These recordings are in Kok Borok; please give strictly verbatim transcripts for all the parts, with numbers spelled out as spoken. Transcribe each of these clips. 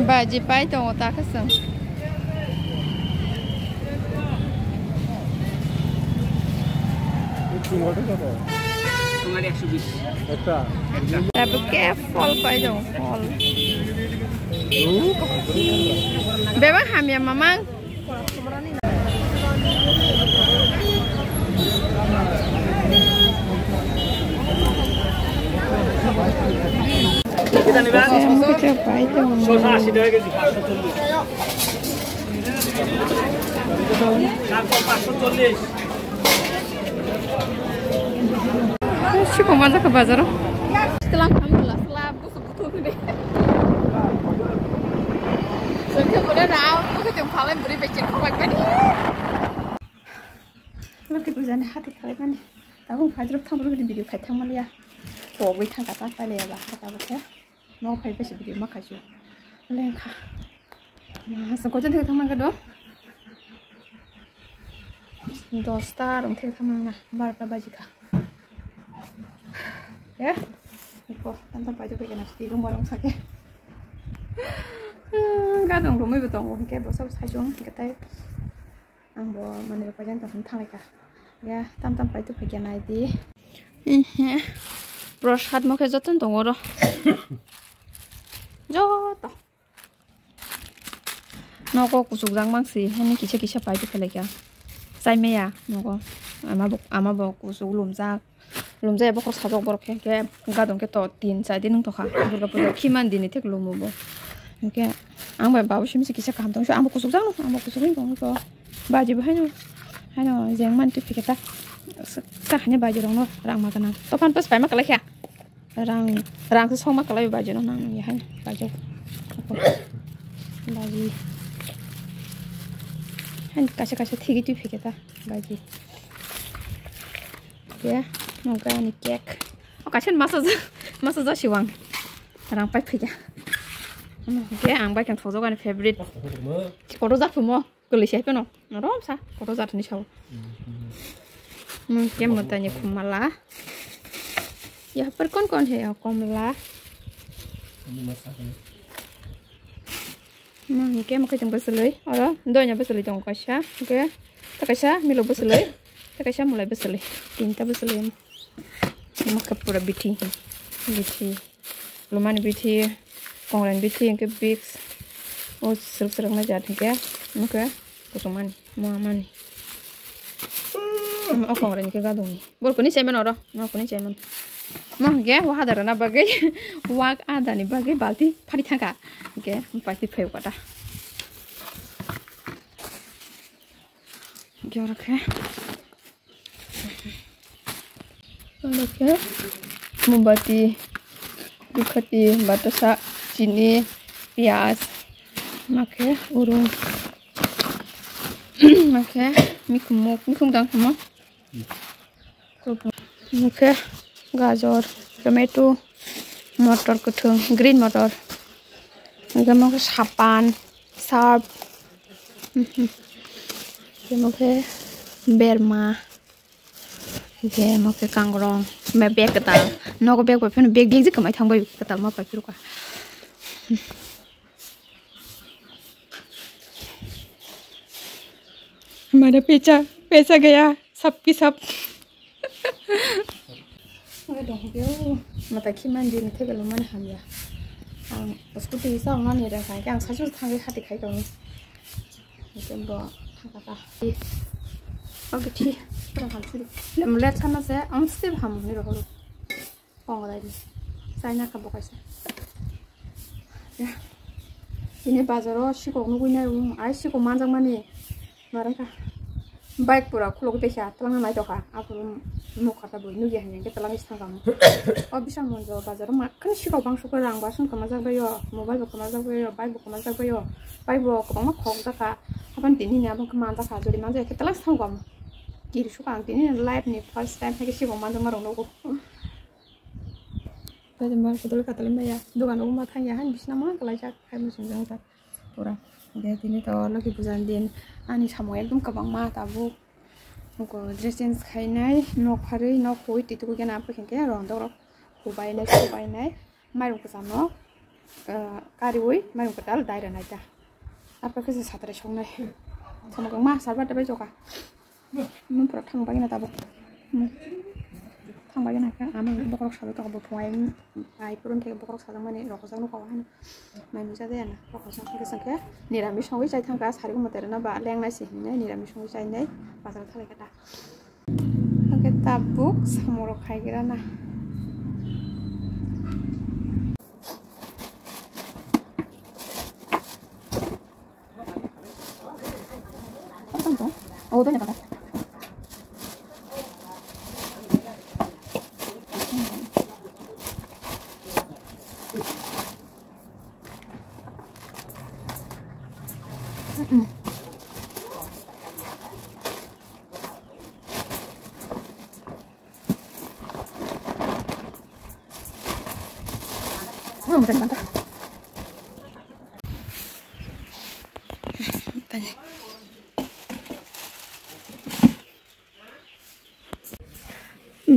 Baji pai tongo ta khaswng. Tabuk ke phol pai tongo, phol. Bebak hamya mamang. Siko manjak bazaro. Setelah kamu lah, setelah busuk busuk ni. Sengke boleh rau, aku tu paling beri becek kau kan. Lagi bujani hati kalian. Tabuk phaidrop thang, video khai thang maliya. Togwi thang kata paile ya ba, kata bokhe. No phai besi video ma khai chu. Lengkha. Sa kocha thang thang do. Dosta rong thang thang na, barta baji kha. Ya. Iko, tanta pai to kena sti rong barong sake. Gadong romoi bo tongo, ke bo sab sai chung, ke tai. Ang bo mani rok paijak tong thang lai kha. Ya, tam tam pai tu phai khe nai di. Ehe. Prosad mo khe joto tongo ro. Joto. Nogo kuchuk jak mang si, hani kisa kisa pai tu phai lai kha. Chai maya nogo. Ama bo, ama bo kuchuk lumjak. Lumjaya bokhorok sajak borok khe, khe gadon khe to tin char din wng tokha. Durga puja khiman dini thek lumo bo. Hinkhe ang bai babu simi se kisa kaham tong, ang bo kuchuk jak no, ang bo kuchuk wng tong to. Baji bo haino, haino jeng man twi phikhe ta. Ta hani baji rok no rang ma gana. To phan pas pai ma kalai kha. Rang, rang se song ma kalai baji no nang ya haino baji. Baji. Haino kaisa kaisa thigi twi phikhe ta baji. Ke, nungka ani cake. O kaisa masa ja, masa ja siwang. Rang pai phika. Ke ang bai kang thojok ani favorite. Koto ja phumo, kwlwi sai phano. Norom sa, koto ja thani sao. Mung ke mota ni khumala. Ya par kon kon he, komla. Mung ke mokhe tong bwswlwi, oro doina bwswlwi tongo kaisa, hwnkhe tei kaisa milo bwswlwi, tei kaisa mulai bwswlwi, tinta bwswlwi. Mokhe pura bithi, bithi, lumani bithi, kongrani bithi, hwnkhe Vicks, o swrwk swrwknai jat hwnkhe, mokhe kuchukmani, muamani. O kongrani khe gadongni. Borokni chairman oro, norokni chairman. Mo hwnkhe wak adani bagwi, wak adani bagwi balti phari thangkha. Hwnkhe balti phai kota. Hwnkhe oro khe, oro khe mombati, dukhati, batasa, chini, piyaj, makhe urung, makhe mikhumuk, mikhum dang khamo. Hwnkhe gajor, tomato, motor kwthwng, green motor. Hwnkhe omo khe sapan, sarp. Hwnkhe omo khe berma. Hwnkhe omo khe kangrong. Omo bag kwtal. Nogo bag bai phano bag bag je kwmai thang bai kwtal ma pai phuru kha. Hamara pecha, pecha gaya, sab ki sab. Ngai dong hwnkhe o, mata khiman din thekelo mani hamya. Ang scooty sa mani rang khai khe ang saichung thangwi hati khai tongo. Hwnkhe bo thangkha ta. Oke thi, rang khai churi. Lem let sana se, ang step ham ni rohoro. Kongrai ni. China kha bo kaisa. Ya. Ini bazaro sikok nugui nai um, ai sikok manjak mani. Marai kha. Bike pura khulok tei kha, twlangna nai tokha. Aphuru nukha ta bui nugya hanya khe twlangwi thangkha mo. O Bisal Monjo bazaro ma khani sikok bangso khe rang ba song kwmajak bai o, mobile bo kwmajak bai o, bike bo kwmajak bai o. Bike bo kwbangma khok jakha. Hapan tini ni abo khe manjak kha, jodi manjak khe twlang thangkha mo. Kiri sukha ang tini life ni first time hai khe sikok manjakma rok nugo. Tei mobile photo le katalai maya. Dogan rogo ma thangya, hani bisina ma kalaijak, hai muchungjak jak pura. Hwnkhe tini to Loki puja ni din, ani samung ekdom kwbangma tabuk. Ko dress change khainai, nok pharwi, nok phui twi tugwi gana, apre khe rondok rok hubainai, subainai, mairum kwcham no, ah, kariwi mairum kwtal dai rwnai ta. Apre khe se satrai songnai. Samung ma sarba dabai joka. Mun pura thang bagina tabuk. Hmm. Thang bagina khe ama bokrok sajak tongo, bo phungai ai purun khe bokrok sajakmani rokojak nukha o hano. Mai mui chajaya na rokojak hwnkhe chwng khe nirami songwi chai thangkha, sari guma terena ba lengnai se hinwi nirami songwi chainai bazar thalaikha ta. Hwnkhe tabuk samung rok khaigra na.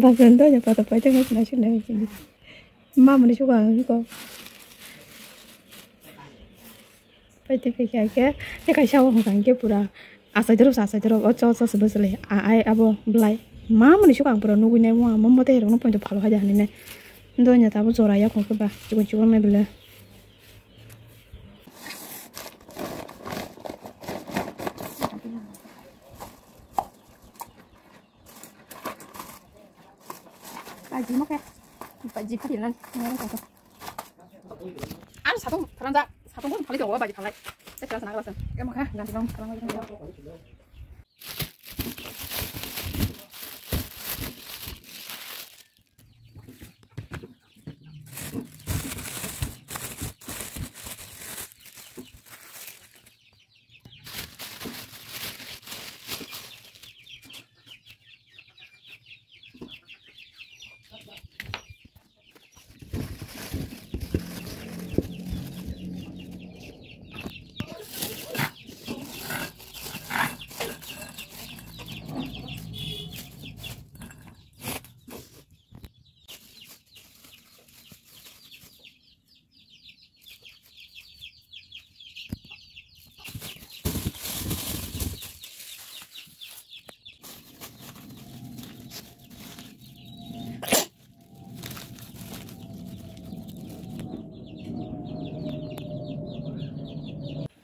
Bagan do ya pata paita ngai sinai sinai. Mamani suka ang ko. Paiti paikha khe, tei kaisa o hwnka hinkhe pura achai dorop se, achai dorop, o cho, cho se bwswlai, a, ai, abo bwlai. Ma mwnwi sukha ang pura nugwi nai, mo, mo, mo tei rokno poito phalo hai da hinwi nai. Doina tabuk jora ya khong khe ba, chikon, chikon nai bwlai. Paji mo khe, paji phari nang, nang khe. Ano satung pharangjak, satung pun phali jago, baji phalai. Tei phalang sana glasan. Emo kha, ganti long, phalang lagi.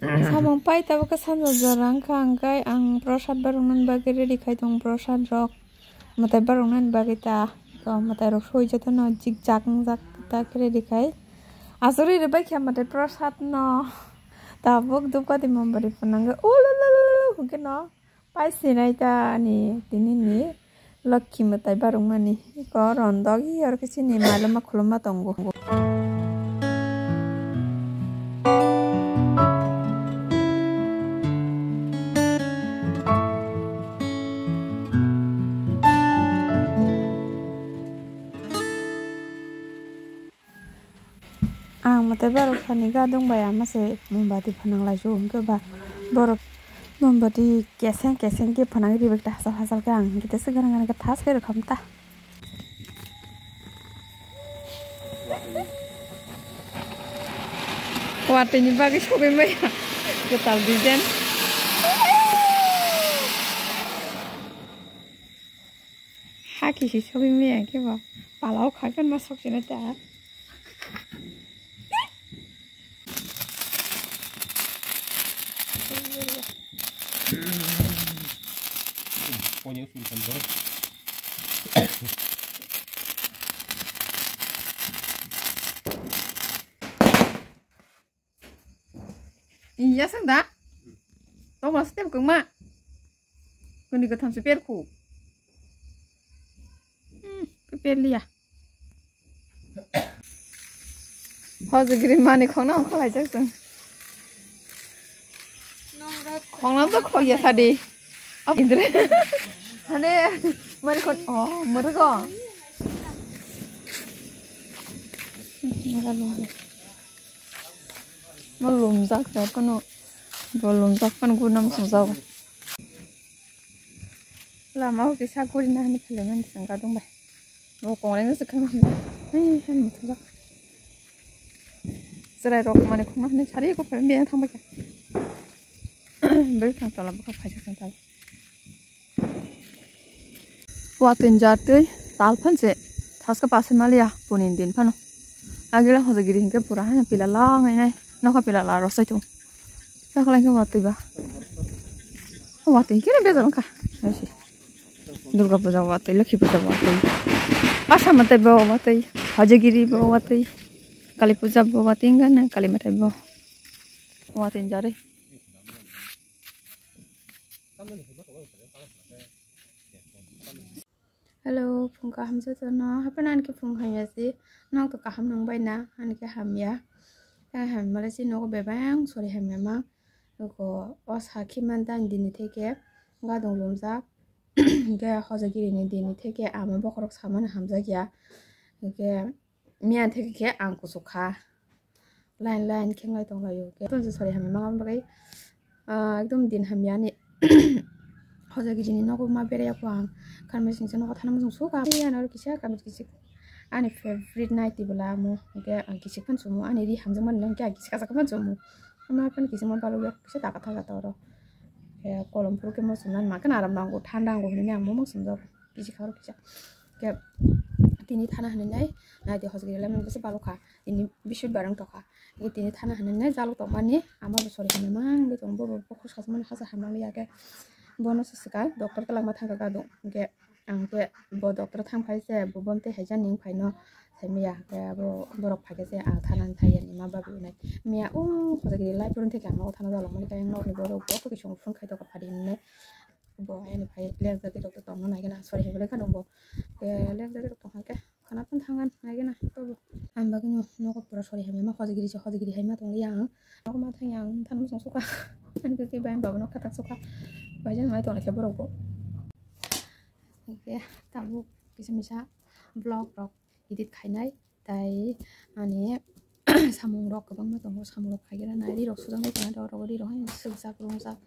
Samung pai tabuk khe sanja jora wngkha, hwnkhe ang prosad baroknani bagwi ready khai tongo, prosad rok. Mwtai baroknani bagwi ta, to mwtai rok soi jotono jikjak wngjak ta khe ready khai. Aswk rwi rwbaikha mwtai prosad no. Tabuk dhupkati mombari phunangwi ululululu hwnkhe no pai sinai ta ani tini ni lokhi mwtai barokmani. Iko rondok hi oro khe chini maloma khuluma tongo. Ang mwtai barok sani gadung bai ama se mombati phwnang lai su hwnkhe ba borok mombati keseng keseng khe phwnang ribak ta hachal hachal khe ang hwnkhe tesa gana gana khe thas khe rwkham ta. Watwi ni bagwi sogwi maya kwtal design. Haki si sogwi maya khe ba palao khakhe ma sok sina ta. Iya sang da. Toma step kung ma. Kuni ka thamsi per khu. Hmm, per liya. Hojagiri mani khongna ongkha laijak chwng. Khongna to khogya sadi. Ab indre. Hane mari khon, oh, mari ko. Mara lungja. Mo lumjak jak kono. Bo lumjak kono gunam sujak. Lama o kisa guri na hani khwlai mani sengka dong bai. Bo kongreng se khaima hwnba. Hai, hai, muthubak. Chwrai rok mani khungna hwnwi sari ko phaima biyang thangbai kha. Bwrwi thang tola bwkha phaisa thang tal. Watwi jar twi tal phan se thaska pasa maliya puni din phano. Agila hojagiri hinkhe pura hana pila langai nai. Nokha pila la rosai thung. Takhwlai khe watwi ba. Watwi khe bejal wngkha. Durga puja watwi, Lokhi puja watwi. Asa matai bo watwi. Hojagiri bo watwi. Kali puja bo watwi wngkha na Kali matai bo. Watwi jare. Hello, phung kaham jotono. Haphano ani khe phung hamya si. Nok to kaham nung bai na, ani khe hamya. Tei hamya male si nogo bebak sori hamya ma. Nogo o sakhi man ta ani dini theke gadung lumjak. Hinkhe hojagiri ni dini theke ama bokhorok samani hamjak ya. Hinkhe miya theke khe ang kuchuk kha. Line line khe wng lai tong lai o. Khe tong se sori hamya ma bagwi, ah, ekdom din hamya ani. Hojagiri ni nogo ma berai ya kho ang. Kharmai sing se nogo thana muchung suka. Ani oro kisa kamit kichik. Ani favorite naiti bwla amo. Hinkhe ang kichik phan chumo. Ani ri hamjak mani no hinkhe ang kichik kachak phan chumo. Ama phan kichik ma balok ya kisa taka thaka ta oro. Khe kolom phuru khe muchung nani ma khe aram nango, thanda nango hinwi ang muchung jago. Kisi kharo kisa. Khe tini thana hinwi nai, nai de hojagiri lai mani bwsa balok kha. Tini bisud barang tokha. Khe tini thana hinwi nai jalok tongmani ama bo sori hinwi mang de tong bo bo khosajmani hasa hamnang liya khe. Bono se swkang doctor kwlangma thangkha kadu. Khe ang khe bo doctor thang phai se bo bom tei haija ning phaino saimaya. Khe abo borok phaikhe se ang thana thai yani ma babu nai. Miya o hojagiri lai phuru theke ang nogo thana jalok mani khe ang nokni borok bo khe song phone khai tokha phadi hinwi. Bo ayani phai lek jagwi rok tongna nai gana sori hai belai khano bo. Lek jagwi rok tongkha khe khana phano thangan nai gana to bo. Ang bagwi no nogo pura sori hai ma hojagiri se hojagiri hai ma tongli ang. Nogo ma thang yang than muchung suka. Ani khe bai babo no khatak suka. Bai jang nai tongna khe borok bo. Hinkhe tabuk kisa misa vlog rok edit khainai. Tai ani samung rok kwbangma tongo, samung rok phaikheno nai ri rok sujaknai tongo, ri rok hai swkjak rwngjak